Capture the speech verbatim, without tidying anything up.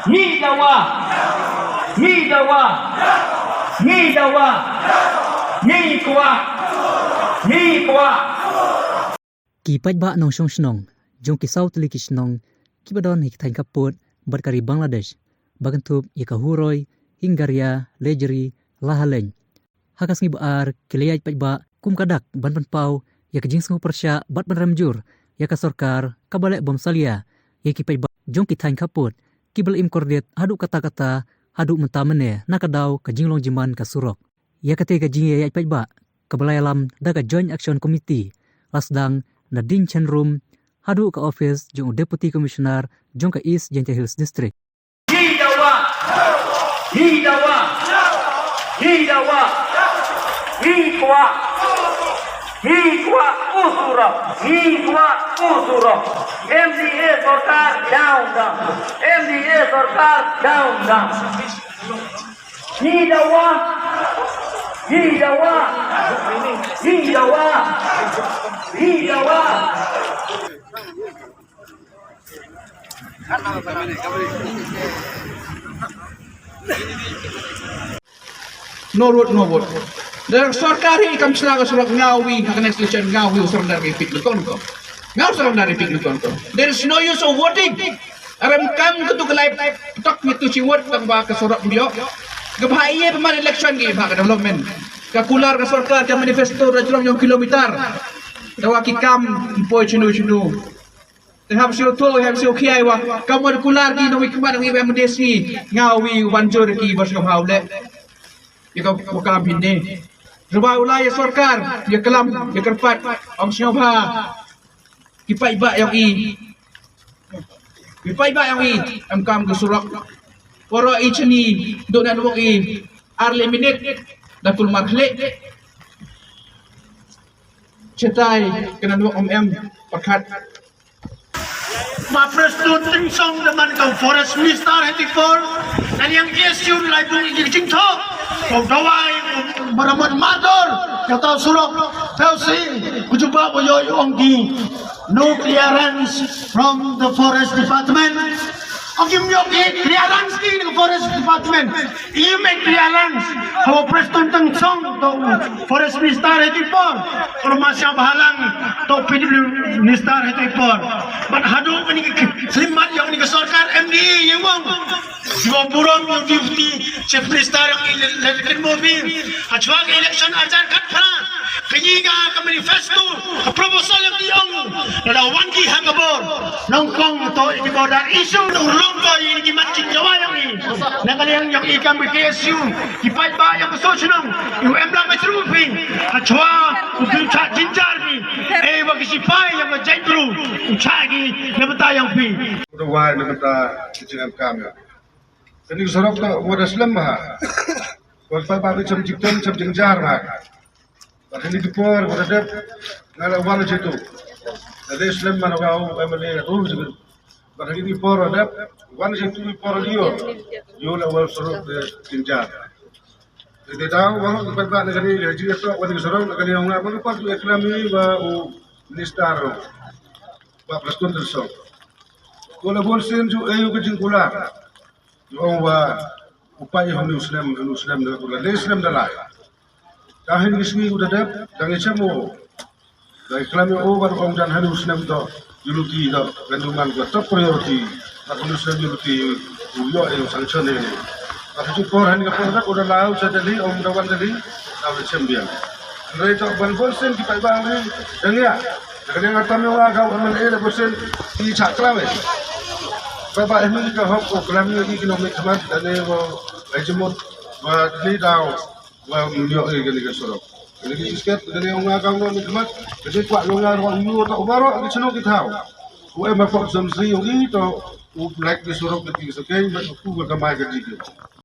Ngi dawa. Ngi dawa. Ngi dawa. Ngi kwah. Ngi kwah. Ki paidbah nongshong shnong jong ki saw tylli ki shnong kiba don ha ki thaiñ khappud bad ka ri Bangladesh, ba kynthup ïa ka Huroi, Hingaria, Lejri, Lahaleiñ, ha ka sngi ba ar ki la ïaid paidbah kum ka dak ban pynpaw ïa ka jingsngewpyrshah bad ban rem jur ïa ka sorkar kaba leh bym salia ïa ki paidbah jong ki thaiñ khappud kiba la im kordit haduh katta katta haduh mynta mynne na ka daw ka jinglong jingman ka surok. Ïa kata ka jingïaid paidbah kaba la ïalam da ka Joint Action Committee la sdang na Dieng Chen Rum haduh ka office jong u Deputy Commissioner jong ka East Jaintia Hills District. Ngi dawa. Ngi dawa. Ngi dawa. Ngi kwah. Ngi kwah u surok. Ngi kwah u surok. M D A sorkar down down. M D A sorkar down down. Ngi dawa. Ngi dawa. Ngi dawa. Ngi dawa. No road, no vote. Da sorkar hi kam shna ka surok, nga wi ha ka next election nga wi u surrender ka Epic Nutton ko. Nga u surrender Epic Nutton ko. There is no use of voting. Arem kam ka tu ka lai tok ni tu chi vote tang ba ka surok ndio. Ka bha ïa pynban election ki bha ka development. Ka kular ka sorkar ka manifesto da jrong yong kilometer. Dawa ki kam mpoi chinu chinu. Te hap shu to, hap shu khiai wa. Ka mon kular ki nong wi khmat nong wi wa mdesi. Nga wi wan jur ki bas ka bha u leh. Ïa ka kam phin ne. Rubai u lai ïa sorkar, ïa klam, ïa kyrpad, ong sngewbha. Ki paidbah ïong i. Ki paidbah ïong i, em kam ka surok. Poro i chini, duk na duk i, ar le minit, da kulmar khlek. Chetai, kena duk om em, pakat. Ma Prestone Tynsong da man ka Forest Minister heitei por. Naliang K S U lai bung i jingthoh. Ko dawai baramot mator kata surok. Tau si kujuba boyo ong ki no clearance from the Forest Department. Ong ki ym ïoh ki clearance ki na Forest Department. Im ek clearance, haba Prestone Tynsong to Forest Minister heitei por, haba Masha Bahalang to P W Minister heitei por. Bad haduh kane ka khlieh mat ïa kane ka sorkar M D A ïa wang. Jiwa burom ïa Deputy Chief Minister ïa i Lekin Mobi. Hachwa ka election hajar khatphra. Kane ka manifesto, ka proposal ïa ki ong. Lada wan ki ha ka bor. Nongkong to ïa ki border issue, urlong to ïa ki mat jingdawa ïa ngi. Na ka liang ïa ki kam K S U, ki paidbah ïa ka soshnong, ïa u emlang ka sru phi. Hachwa u phi u chah jynjar phi. Ei wa ki sipai ïa ka jaitbru u chah ki na bynta ïa phi. Dawa na bynta ki jingem kam ïa. Kane ka surok to wa da slem bha. Wa paidbah ki cham jingtem cham jingjar bha. Bad ha kine ki por ba la dep nga la wan sha tu. Nga dei slem man nga u M L A ruh sha tu. Bad ha kine ki por ba la dep wan sha tu ki por ïoh. Ïoh la wan surok de jynjar. Te dei daw wan ki paidbah na kane ka jingïasoh wan ki surok na kane ong nga ba ki por tu eklam ïa ba u minister ba Prestone Tynsong. Ko la bun sien ju ayu ka jingkular. Ong wa u paid hynñiew snem, hynñiew snem da kular, le snem da lai. Ka hin ki sngi u da dep, da ngi chem o. Da ngi klam ïa o ban ong jan hynñiew snem to, ïa luti to, kan du man ka top priority. Bad hynñiew snem ïa luti, u ïoh ïa u sanction ïa ni. Bad ha ju por hin ka por da u da lau cha Delhi, ong da wan Delhi, da u da chem biang. Hynrei to ban bun sien ki paidbah ri, da ngi ïa. Da ka dei nga tam ïa nga ka u M L A da bun sien ki chah klam ïa. Paidbah hynñiew ka hok u klam ïa ki economic khmat, da ne wa ai jemut, wa ni daw. Wa ïoh ïa kane ka surok. Kane ka sket, kane ong nga ka ong ni khmat, kane kwah ong nga ruh ïoh ta u baroh ki chnong ki thaw. U em ha pop zone three ong i to u black ki surok ki sokeng, ba u ka kamai ka jiki.